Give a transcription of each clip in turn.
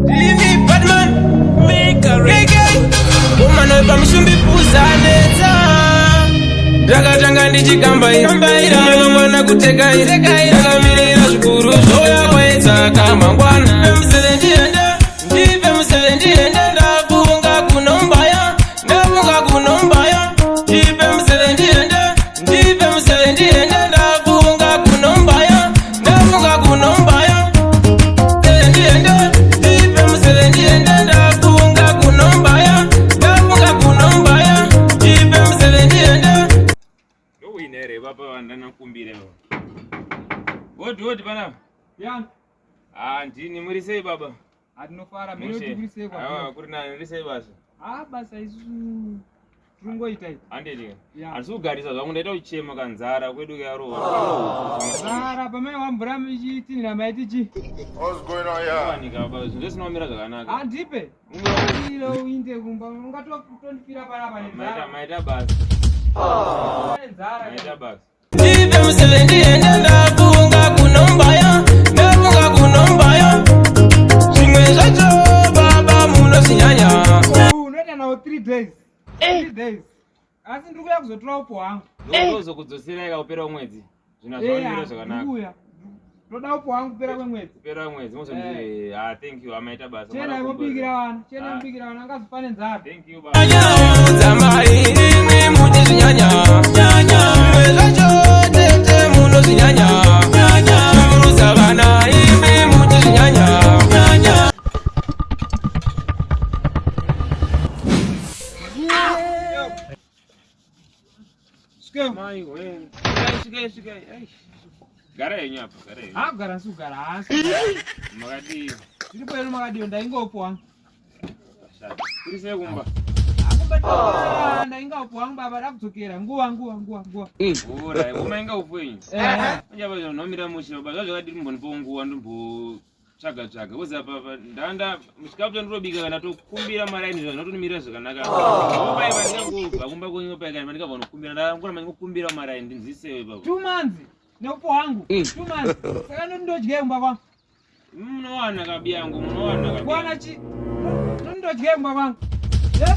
Ndini Batman, make a reggae. Woman wepamushumbi puzanetsa. Ndakatanga ndichikambaira mangwana kutekaira, ndakamirira zvikuru zvouya kwaedza kamangwana. Pemuseve ndiende, ndipe museve ndiende, ndafunga kunombaya, ndafunga kunombaya. Ndipe museve ndiende, ndipe museve ndiende, ndafunga kunombaya, ndafunga kunombaya. Ndiende, ndipe museve ndiende, ndafunga kunombaya, ndafunga kunombaya. Ndipe museve ndiende. Ndowina here papa vandanakumbira ivo? Wodi wodi panapa. Ya. Ah, ndini, muri sei baba? Atinofara mene kuti kuri sei Aiwa, kwa. kuri nani, muri sei basa? Ah, basa isusu tiringoita ita. Handiti. Ya. Handisi kugarisa zvangu, ndaita kuchema kanzara kwedu yarova. Zara pamai wamvura ichitinhira maiti chi. What's going on here? Wanika baba, zvinhu zvese zvinomira zvakanaka. Handipe. Iro uinde kumba ungatondipira panapa Maita nenzara. maita basa. Nenzara. Maita basa. Ndipe museve ndiende, ndafunga kunombaya, ndafunga kunombaya. Zvimwe zvacho baba munozvinyanya. Unoita nawo 3 days. 3 days. Asi ndiri kuuya kuzotora upo hwangu. Ndozokudzoserai kakupera mwedzi. Zvinhu hazvinomira zvakanaka. Ndikuuya. Ndoda upo hwangu kupera kwemwedzi. Kupera mwedzi mozondi. Ah, thank you, amaita basa. Chena imobikira vana, chena Ah. imobikira vana angazofane nzara. Thank you baba. Dzamai imi muchizvinyanya. Zvimwe zvacho tete munozvinyanya. Shungurudza vana imi muchizvinyanya. Svike. Mai we. Svikai, svikai, svikai. Aish. Gara henyu apa, gara henyu. Hakugara nsi kugara hasi. Makadii? Zviripo ino makadiyo ndainga upo wangu. Shata. Kuri sei kumba? Akumba ndainga upo wangu baba dakudzokera nguva nguva nguva nguva. Ura, umainga upo henyu. Eh. Manje apa zvinomira mushe baba, zvazvakadii mbonipo nguva ndimbotsvaga tsvaga. Kozi apa apa ndanda chikafu chandinobika kana tokumbira maraini zvinhu zvinotonimira zvakanaka. Pai pandingangobva kumba kwenyu pai kana pandingabva nokumbira ndangona mandingokumbira maraini ndinzisewe baba. 2 months neupo hwangu. 2 months. Saka ndoti ndodye kumba kwangu. Munowana kabi yangu, munowana kabi. Kuwana chi? Ndoti ndodye kumba kwangu. Eh?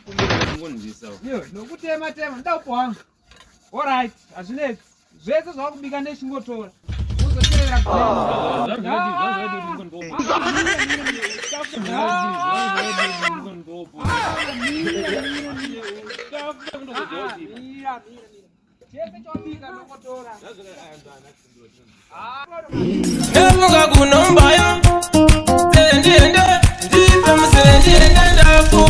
Kumbira ngonzisa. Iyo, nokutema tema nda upo hwangu. Alright, hazvinetsi. Zvese zvakubika ndechingotora. Uzoteerera Zvazvakadii ndingondopo. Ndingondopo. Mira, mira, mira. Chese chobika ndokotora. Ndafunga kunombaya. Ndiende, ndipe museve ndiende, ndafunga.